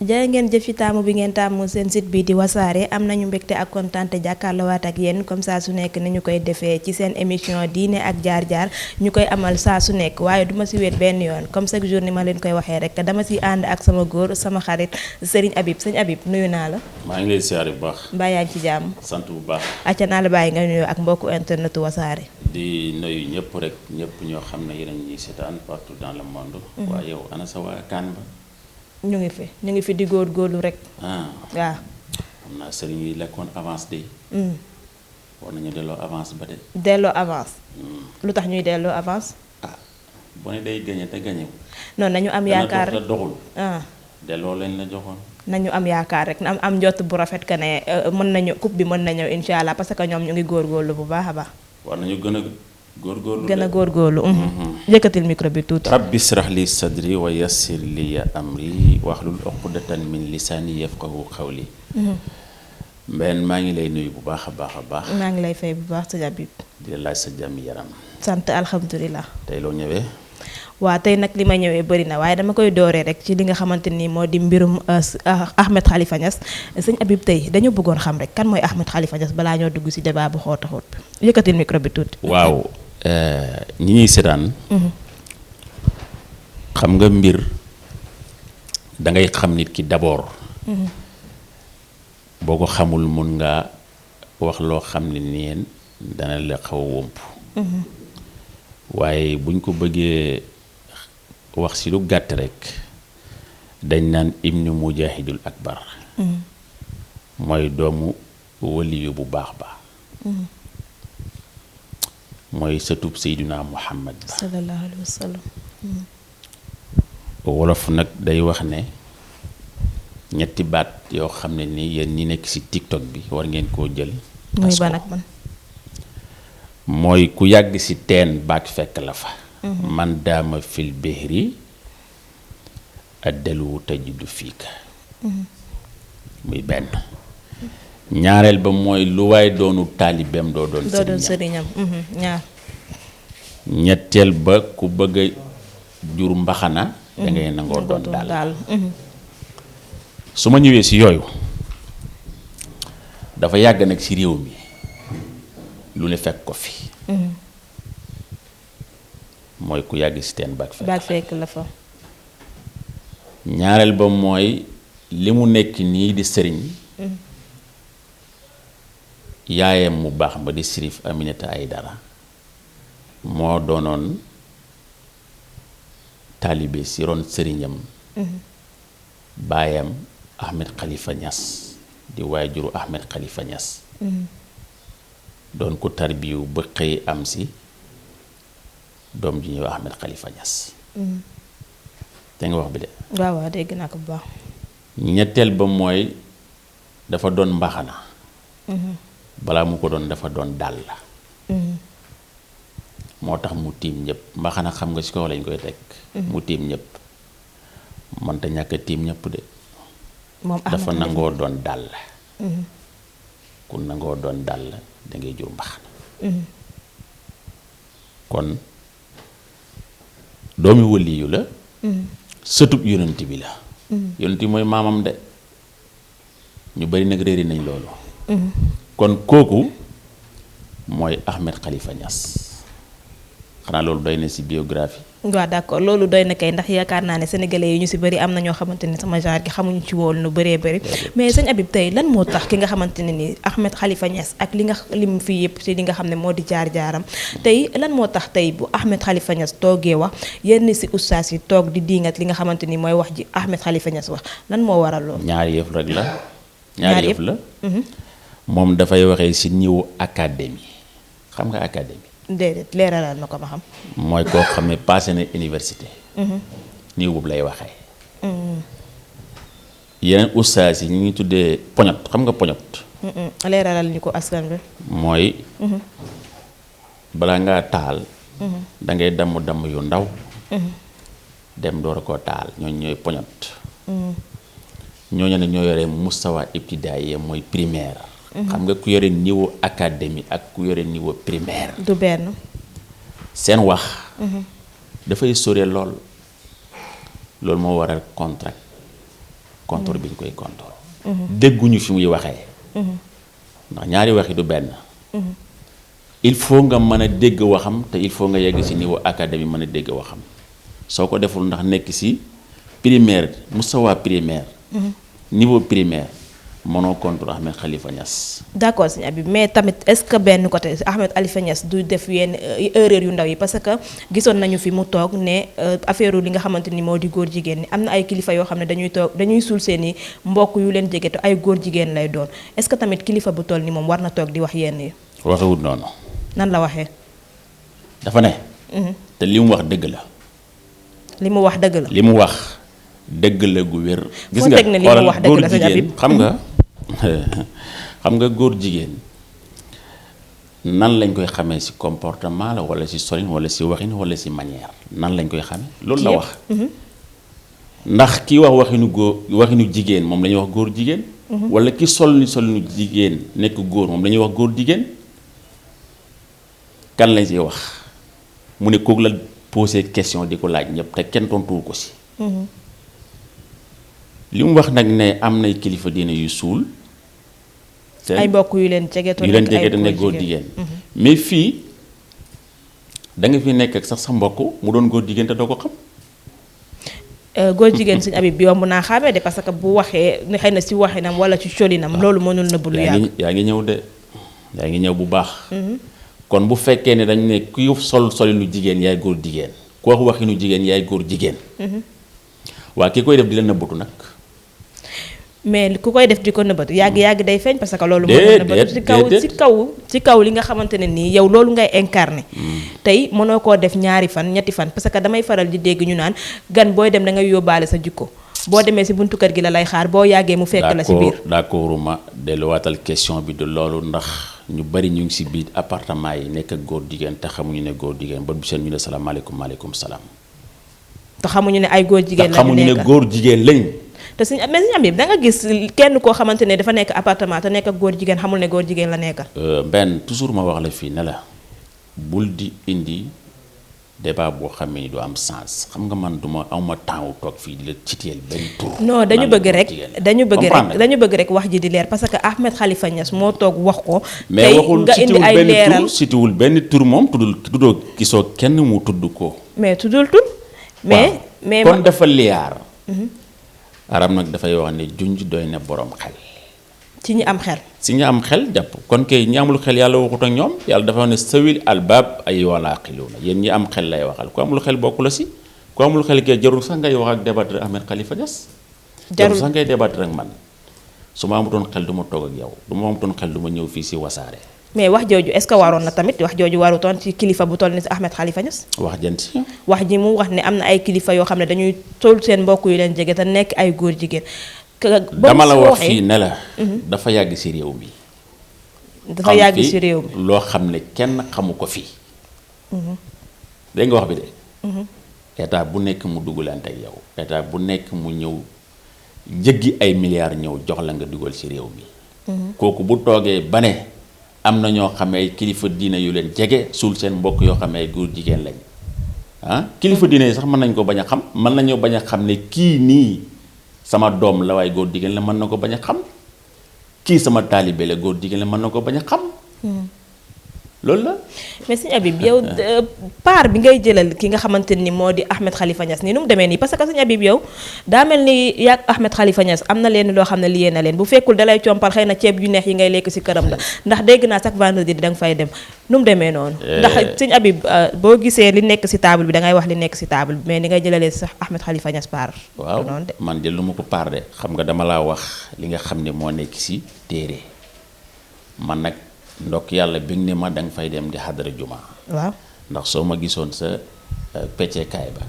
jërë ngeen jëf ci taamu bi ngeen taamu seen site bi di wasaare am nañu mbégte ak kontaante jàkkaarloowaat ak yéen comme ça su nekk ni ñu koy defee ci seen émission diine ak jaar-jaar ñu koy amal saa su nekk waaye duma si wéet benn yoon comme chaque jour ni ma leen koy waxee rek dama si ànd ak sama góor sama xarit Serigne Habib sëñ Habib nuyu naa la. maa ngi lay siyaare bu baax. mbaa yaa ngi ci jàmm. sant bu baax. acca naa la bàyyi nga nuyoo ak mbokku internetu wasaare. di nuyu ñëpp rek ñëpp ñoo xam ne yéen a ñuy seetaan partout dans le monde. waaye yow ana sa waa kaan ba. ñu ngi fi di góorgóorlu rek. waaw. xam naa sëriñ yi lekkoon avance de. war nañu delloo avance ba de. delloo avance. lu tax ñuy delloo avance. bu ne day gañe te gañe. noonu nañu am yaakaar dana doxul. delloo lañ la joxoon. nañu am yaakaar rek na am njott bu rafet que ne mën nañu coupe bi mën na ñëw incha allah parce que ñoom ñu ngi góorgóorlu bu baax a baax. war nañu gën a góorgóorlu. gën a góorgóorlu. yëkkatil micro bi tuuti. rabbi israh li sadri wa yassir li amri wahlul uqdatan min lisaani yafqahu qawli. Mbène maa ngi lay nuyu bu baax a baax a baax. maa ngi lay fay bu baax sa Habib. di la laaj sa jàmm yaram. sant alhamdulilah. tey loo ñëwee. waaw tey nag li ma ñëwee bëri na waaye dama koy dooree rek ci li nga xamante ni moo di mbirum Ahmed Khalifa Niass sëñ Habib tey dañu bëggoon xam rek kan mooy Ahmed Khalifa Niass balaa ñoo dugg ci débat bu xóot a xóot bi yëkkatil micro bi tuuti. waaw ñi ñuy seetaan. xam nga mbir da ngay xam nit ki d'abord. boo ko xamul mun nga wax loo xam ne nii dana la xaw a womp. waaye buñ ko bëggee wax ci lu gàtt rek dañ naan ibnu mujahidul akbar. mooy doomu waliyu bu baax ba. mooy sëtub Seydina Muhammad ba sallallahu alayhi wa sallam. wolof nag day wax ne ñetti baat yoo xam ne ni yéen ñi nekk ci TikTok bi war ngeen koo jël. muy ban ak ban. mooy ku yàgg ci teen baag fekk la fa. man daama fil bihri addalu tajidu fiika. muy benn. ñaareel ba mooy lu waay doonu taalibeem doo doon sëriñam ñaar. ñetteel ba ku bëgg a jur mbaxana da ngay nangoo doon daal. su ma ñëwee ci yooyu dafa yàgg nag ci réew mi lu ne fekk ko fi. mooy ku yàgg ci teen baag fekk la fa. ñaareel ba mooy li mu nekk nii di sëriñ. yaayam mu baax ba di Sirif Aminata Aydara moo doonoon taalibe ci ron sëriñam. baayam Ahmed Khalifa Niass di waajuru Ahmed Khalifa Niass. doon ko tarbiyu ba xëy am ci doom ji ñëw Ahmed Khalifa Niass. te nga wax bi de. waaw dégg naa ko bu baax. ñetteel ba mooy dafa doon mbaxana. balaa mu ko doon dafa doon dàll la. moo tax mu tiim ñëpp mbaxana xam nga ci kaw lañ koy teg. mu tiim ñëpp mënta ñàkk a tiim ñëpp de. moom dafa nangoo doon dàll. ku nangoo doon dàll da ngay jur mbaxana. kon doomi waliyu la. sëtub yonent bi la. yonent bi mooy maamam de ñu bari nag réeri nañ loolu. kon kooku mooy Ahmed Khalifa Niass xanaa loolu doy na ci biographie. waaw d'accord loolu doy na kay ndax yaakaar naa ne sénégalais yi ñu ci bari am na ñoo xamante ne sama genre gi xamuñu ci woon lu bëree bëri. mais sëñ Habib tey lan moo tax ki nga xamante ne ni Ahmed Khalifa Niass ak li nga lim fii yëpp ci li nga xam ne moo di jaar-jaaram tey lan moo tax tey bu Ahmed Khalifa Niass toogee wax yenn ci ustaas yi toog di diingat li nga xamante ni mooy wax ji Ahmed Khalifa Niass wax lan moo waral loolu. ñaari yëf rek la. ñaari yëf la. moom dafay waxee ci niveau académie xam nga académie. déedéet leeralal ma ko ma xam. mooy koo xam ne passé na université. niveau boobu lay waxee. yeneen ustaas yi ñu ngi tuddee poñot xam nga poñot. leeralal ñu ko askan bi. mooy. balaa ngaa taal. da ngay damm yu ndaw. dem door a koo taal ñooñu ñooy poñot. ñooñu ne ñoo yore mustawa ibtidaay mooy primaire. xam nga ku yore niveau académie ak ku yore niveau primaire. du benn. seen wax. dafay sore lool. loolu moo waral contour bi ñu koy contour dégguñu fi muy waxee ndax ñaari waxi du benn il faut nga mën a dégg waxam te il faut nga yegg ci niveau académie mën a dégg waxam soo ko deful ndax nekk ci primaire mustawa primaire niveau primaire mënoo contre Ahmed Khalifa Niass. d'accord sëñ Habib mais tamit est-ce que benn côté Ahmed Khalifa Niass du def yenn erreur yu ndaw yi parce que gisoon nañu fi mu toog ne affaire li nga xamante ni moo di góor jigéen ñi am na ay kilifa yoo xam ne dañuy suul seeni mbokk yu leen jege te ay góor jigéen lay doon est-ce que tamit kilifa bu toll ni moom war na toog di wax yenn yi. waxewut noonu. nan la waxee. dafa ne. te li mu wax dëgg la. li mu wax dëgg la. li mu wax dëgg la gu wér. gis nga xoolal góor jigéen xam nga. xam nga góor jigéen nan lañ koy xamee ci comportement la walla ci solin walla ci waxin walla ci manière nan lañ koy xamee loolu la wax ndax ki wax waxinu jigéen moom la ñuy wax góor jigéen walla ki solinu jigéen nekk góor moom la ñuy wax góor jigéen kan lañ ci wax mu ne kooku la posé question di ko laaj ñëpp te kenn tontuwul ko ci li mu wax nag ne am nay kilifa diine yu suul ay mbokk yu leen jege te nekk góor jigéen mais fii da nga fi nekk ak sax sa mbokk mu doon góor jigéen te doo ko xam. góor jigéen sëñ Habib bi yomb naa xàmmee de parce que bu waxee xëy na ci waxinam walla ci colinam loolu mënul nëbb lu yàgg. yaa ngi ñëw de yaa ngi ñëw bu baax. kon bu fekkee ne dañu ne kuy solinu jigéen yaay góor jigéen ku wax waxinu jigéen yaay góor jigéen. waa ki koy def di la nëbbatu nag. mais ku koy def di ko nëbbatu yàgg day feeñ parce que loolu moo nëbbatu ci kaw li nga xamante ne nii yow loolu ngay incarné tey mënoo koo def ñaari fan ñetti fan parce que damay faral di dégg ñu naan gan booy dem da ngay yóbbaale sa jikko boo demee ci buntu kër gi la lay xaar boo yàggee mu fekk la ci biir d'accord ma delluwaatal question bi de loolu ndax ñu bari ñu ngi ci biir appartement yi nekk ak góor jigéen te xamuñu ne góor jigéen ba bu seen ñu ne salaamaaleykum maaleykum salaam te xamuñu ne ay góor jigéen lañu xamuñu ne góor jigéen lañ te suñu mais suñu am yëpp da nga gis kenn koo xamante ne dafa nekk appartement te nekk ak góor jigéen xamul ne góor jigéen la nekkal. benn toujours ma wax la fii ne la bul di indi débat boo xam ne du am sens xam nga man duma awma temps wu toog fii di la citeel benn tur. non dañu bëgg rek wax ji di leer parce que Ahmed Khalifa Niass moo toog wax ko. mais waxul citiwul benn tur moom tuddoo gisoo kenn mu tudd ko. mais tuddul tur. mais kon dafa liyaar. arab nag dafay wax ne junj doy na borom xel. ci ñi am xel. si ñi am xel jàpp kon kay ñi amul xel yàlla waxut ak ñoom yàlla dafa wax ne sawil albaab ay wala aqiluuna yéen ñi am xel lay waxal ku amul xel bokku la si ku amul xel kay jarul sax ngay wax ak débattre Ahmed Khalifa Niass. jarul sax ngay débattre ak man su ma amutoon xel du ma toog ak yow du ma amutoon xel du ma ñëw fii si wasaare. mais wax jooju est-ce que waroon na tamit wax jooju warutoon ci kilifa bu toll ni si Ahmed Khalifa Niass. wax jën si. wax ji mu wax ne am na ay kilifa yoo xam ne dañuy toll seen mbokk yu leen jege te nekk ay góor jigéen. dama la wax fii ne la. dafa yàgg si réew mi. dafa yàgg si réew mi loo xam ne kenn xamu ko fii. dégg nga wax bi de. état bu nekk mu dugalante ak yow état bu nekk mu ñëw jëggi ay milliards ñëw jox la nga dugal si réew mi. kooku bu toogee ba ne. am na ñoo xam ne ay kilifa diine yu leen jege suul seen mbokk yoo xam ne ay góor jigéen lañ kilifa diine yi sax mën nañ ko bañ a xam mën nañoo bañ a xam ne kii nii sama doom la waaye góor jigéen la mën na ko bañ a xam kii sama taalibe la góor jigéen la mën na ko bañ a xam. loolu la. mais sëñ Habib yow part bi ngay jëlal ki nga xamante ni moo di Ahmed Khalifa Niass nii nu mu demee nii parce que sëñ Habib yow daa mel ni yàgg Ahmed Khalifa Niass am na leen loo xam ne liyee na leen bu fekkul dalay compal xëy na ceeb yu neex yi ngay lekk ci këram la ndax dégg naa chaque vendredi da nga fay dem nu mu demee noonu. ndax sëñ Habib boo gisee li nekk ci table bi da ngay wax li nekk ci table bi mais ni ngay jëlalee sax Ahmed Khalifa Niass part. waaw man jël lu ma ko part de xam nga dama laa wax li nga xam ne moo nekk ci téere man nag. ndokk yàlla bi nga ne ma danga fay dem di xadara juma. waaw ndax soo ma gisoon sa peccekaay ba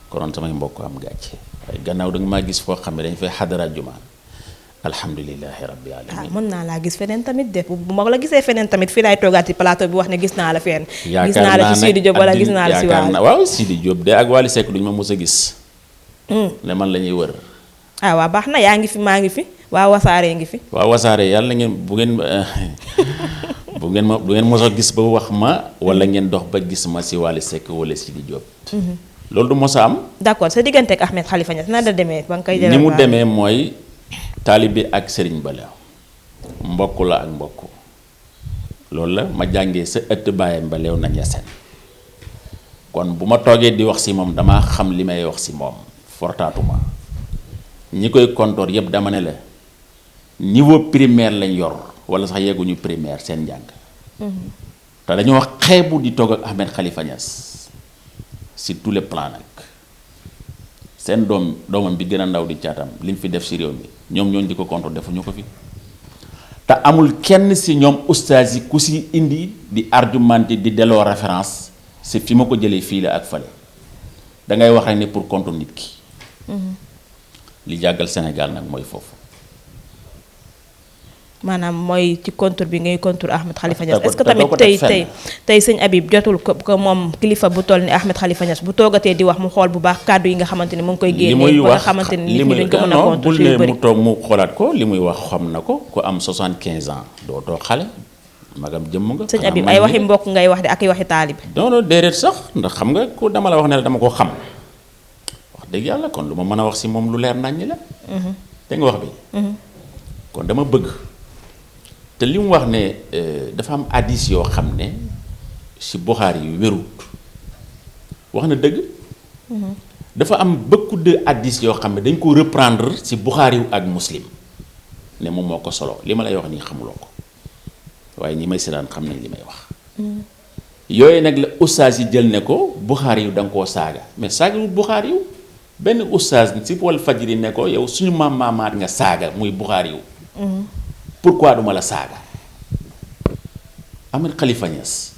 konoon samay mbokk am gàcce waaye gannaaw danga maa gis foo xam ne dañ fay xadara juma alhamdulilahi rabbi alamin. mën naa laa gis feneen tamit de bu ma la gisee feneen tamit fii laay toogaat ci plateau bi wax ne gis naa la fenn. gis naa la ci Sidi Diop wala gis naa la ci waaw Sidi Diop de ak Wally Seck duñ ma mos a gis. ne man la ñuy wër. waaw baax na yaa ngi fi maa ngi fi. waaw wasaare ngi fi. waaw wasaare yàlla ngeen bu ngeen mos a gis ba wax ma wala ngeen dox ba gis ma si Wally Seck wala Sidi Diop. loolu du mos a am. d'accord sa diggante ak Ahmed Khalifa Niass na la demee ba nga koy. ni mu demee mooy taalibe ak sëriñ ba la mbokk la ak mbokk loolu la ma jàngee sa ëtt baayam ba leew na Niassène kon bu ma toogee di wax si moom damaa xam li may wax si moom fortaatuma ñi koy kontoor yépp dama ne la niveau primaire lañ yor wala sax yegguñu primaire seen njàng te dañoo xeebu di toog ak Ahmed Khalifa Niass si tous les plans nag seen doomam bi gën a ndaw di caatam li mu fi def si réew mi ñoom ñooñu di ko kontoor defuñu ko fi te amul kenn si ñoom ustaas yi ku si indi di argumenté di delloo référence si fi ma ko jëlee fii la ak fale da ngay wax rek ne pour contre nit ki li jàggal Sénégal nag mooy foofu maanaam mooy ci contour bi ngay contour Ahmed Khalifa Niass est-ce que tamit tey sëñ Habib jotul ko moom kilifa bu toll ni Ahmed Khalifa Niass bu toogatee di wax mu xool bu baax kàddu yi nga xamante ni mu ngi koy génnee ba nga xamante ni nit ñi dañ ko mën a contour bul ne mu toog mu xoolaat ko li muy wax xam na ko ku am 75 ans doo toog xale magam jëmm nga sëñ Habib ay waxi mbokk ngay wax de ak ay waxi taalibe non déedéet sax ndax xam nga ku dama la wax ne la dama ko xam wax dëgg yàlla kon lu ma mën a wax si moom lu leer naññi la dégg nga wax bi kon dama bëgg te li mu wax ne dafa am hadiis yoo xam ne si Buxaari yi wérut wax na dëgg dafa am beaucoup de hadiis yoo xam ne dañ ko reprendre si Buxaari yu ak Muslim ne moom moo ko solo li ma lay wax nii xamuloo ko waaye ñi may seetaan xam nañ li may wax yooyu nag la ustaas yi jël ne ko Buxaari yu da nga koo saaga mais saagawul Buxaari yu benn ustaas si wal fajri ne ko yow suñu maamaat nga saaga muy Buxaari yu pourquoi duma la saaga Ahmed Khalifa Niass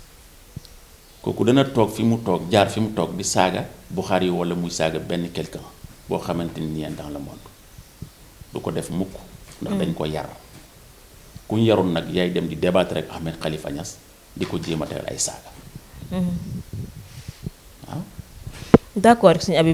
kooku dana toog fi mu toog jaar fi mu toog di saaga Buxaari wala muy saaga benn quelqu'un boo xamante ni dans le monde du ko def mukk ndax dañ ko yar ku ñu yarul nag yaay dem di débattre ak Ahmed Khalifa Niass di ko jéem a tegal ay saaga waaw d'accord sëñ Habib